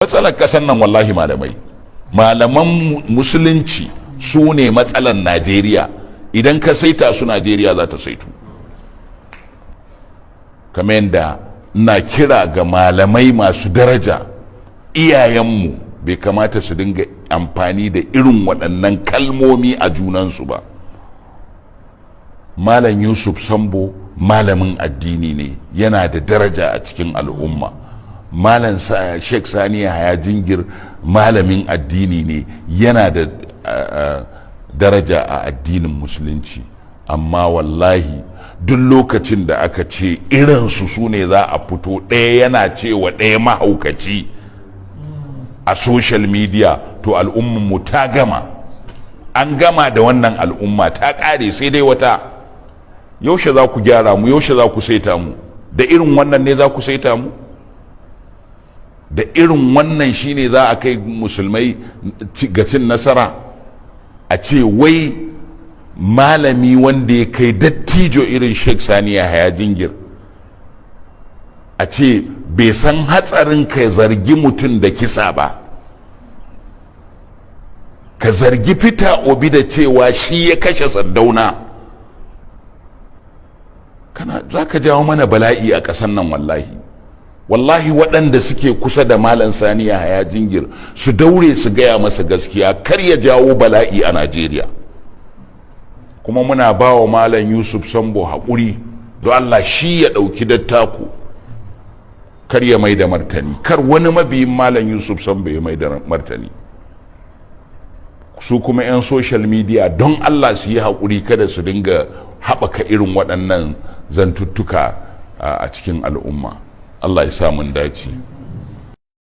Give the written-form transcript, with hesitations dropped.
Matsalar ƙasar nan, wallahi, malamai, malaman musulunci su ne matsalar Najeriya. Idan ka saita su, Najeriya za ta saitu. Kamar yadda na kira ga malamai masu daraja, iyayenmu, bai kamata su dinga amfani da irin waɗannan kalmomi a junansu ba. Malam Yusuf Sambo malamin addini ne, yana da daraja a cikin al'umma. Malam Sheikh Sani Yahaya Jingir malamin addini ne, yana da daraja a addinin Musulunci. Amma wallahi, duk lokacin da aka ce irinsu su ne za a fito, ɗaya yana cewa ɗaya mahaukaci a social media, to al'ummanmu ta gama, an gama da wannan al'umma, ta ƙare, sai dai wata. Yaushe za ku gyara mu? Yaushe za ku saita mu? Da irin wannan ne za ku saita mu? Da irin wannan shine za a kai Musulmai ga cin nasara? A ce wai malami wanda ya kai dattijo irin Sheikh Sani Yahaya Jingir, a ce bai san hatsarin ka zargi mutum da kisa ba, ka zargi Peter Obi da cewa shi ya kashe Sardauna, kana za ka jawo mana bala'i a ƙasar nan. Wallahi, wallahi, waɗanda suke kusa da Malam Sani Yahaya Jingir su daure su gaya masa gaskiya, kar ya jawo bala'i a Najeriya. Kuma muna ba wa Malam Yusuf Sambo haƙuri, don Allah shi ya ɗauki dattako, kar ya mai da martani, kar wani mabiyin Malam Yusuf Sambo ya mai da martani. Su kuma 'yan social media, don Allah su yi haƙuri, kada su dinga haɓaka irin waɗannan zantuttuka a cikin al'umma. Allah ya sa mun dace.